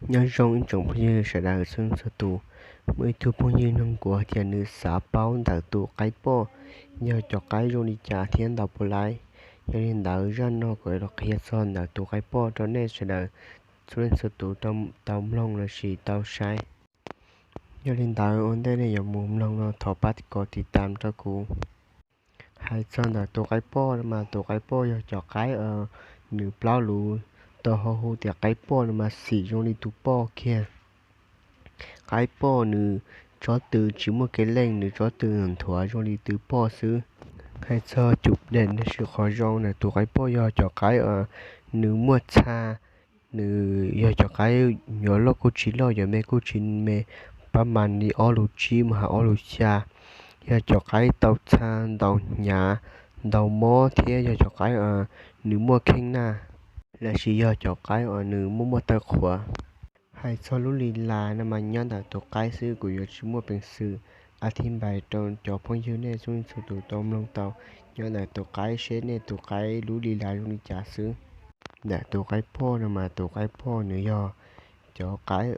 Nyob zoo ib tsoom phooj ywg sawv daws txhua leej txhua tus, muaj ib tug phooj ywg nug kuv tias nws xav paub ntawm tus qaib poj yog cov qaib zoo li cas thiab ntau puas laiv. Yog li ntawd zaj no kuv los qhia txog ntawm tus qaib poj rau nej sawv daws txhua leej txhua tus tau mloog lossis tau saib. Yog li ntawd ua ntej nej yuav mus mloog no thov pab kov tiv tam rau kuv. Hais txog ntawm tus qaib poj no mas tus qaib poj yog cov qaib nws plaub lus, tau ho hu tias qaib poj no mas xim zoo li tus poj kiag. Qaib poj nws tsob tw tsis muaj kev leej, nws tsob tw nthuav zoo li tus poj xwb. Hais txog cum dej los sis qhov zoo ntawm tus qaib poj yog cov qaib nws muaj txha, nws yog cov qaib yuav loj kuj tsis loj, yuav me kuj tsis me, pab mas li ob lus tsib mus hais ob lus xya. Yog cov qaib tau txha ntau hnyav, ntau mob thiab yog cov qaib nws muaj kheej naj, los sis yog cov qaib uas nws muaj muaj taw qhuav. Hais txog lub li las no mas nyob ntawm tus qaib xwb, kuv yuav tsis muaj peev xwm a thib npais rau cov phooj ywg nej txhua leej txhua tus tau mloog tau nyob ntawm tus qaib seb nej tus qaib lub li las zoo li cas xwb. Ntawm tus qaib poj no mas tus qaib poj nws yog cov qaib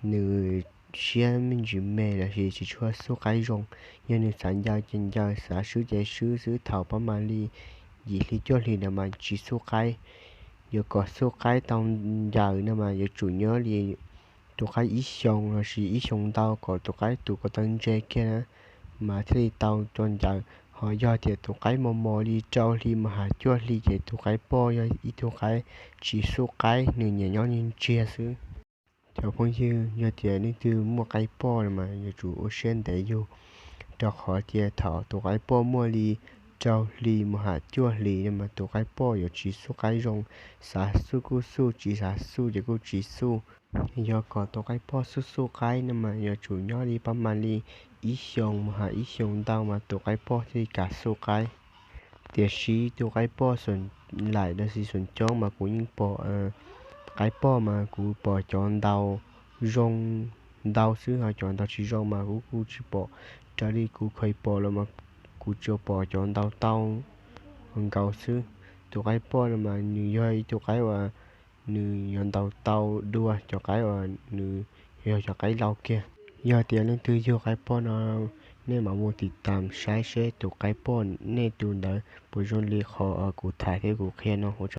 nws siab me ntsis me los sis tsis tshua xub qaib zoo. Yog nws xav ncaws ces ncaws, xav swb ces swb xwb, thaum pab mas li yim hli cuaj hli no mas tsis xub qaib. Yuav kom xub qaib tau ncaws no mas yuav tsum nyob li tus qaib ib xyoos los sis ib xyoos ntau kom tus qaib tus ko taw ntse kiag na mas thiaj li tau cov ncaws. Ho yog tias tus qaib mos mos li rau hli mus hais cuaj hli ces tus qaib poj yog ib tug qaib tsis xub qaib, nws nyiam nyob ntsiag xwb. Cov phooj ywg, yog tias leej twg muaj qaib poj no mas yuav tsum ua siab ntev yug, rau qhov tias thaum tus qaib poj muaj li rau hli mus hais cuaj hli no mas tus qaib poj yuav tsis xub qaib zoo, xav xub kuj xub, tsis xav xub ces kuj tsis xub. Yog kom tus qaib poj xub xub qaib no mas yuav tsum nyob li pab mas li ib xyoos mus hais ib xyoos ntau mas tus qaib poj thiaj li kam xub qaib. Tiam sis tus qaib poj xum laim los sis xum coob mas kuv yeej pom, qaib poj mas kuv pom cov ntau zoo ntau xwb, ho cov ntau tsis zoo mas kuv kuj tsis pom. Raws li kuv kheev pom los mas kuv tsuas pom cov ntau tau nkaus xwb. Tus qaib poj no mas nws yog ib tug qaib uas nws yuav ntaus tau dua cov qaib uas nws yog cov qaib laus kiag. Yog tias leej twg yug qaib poj no, nej mam mus tiv tam saib seb tus qaib poj nej tus ntawd puas zoo li qhov kuv tham thiab kuv qhia no.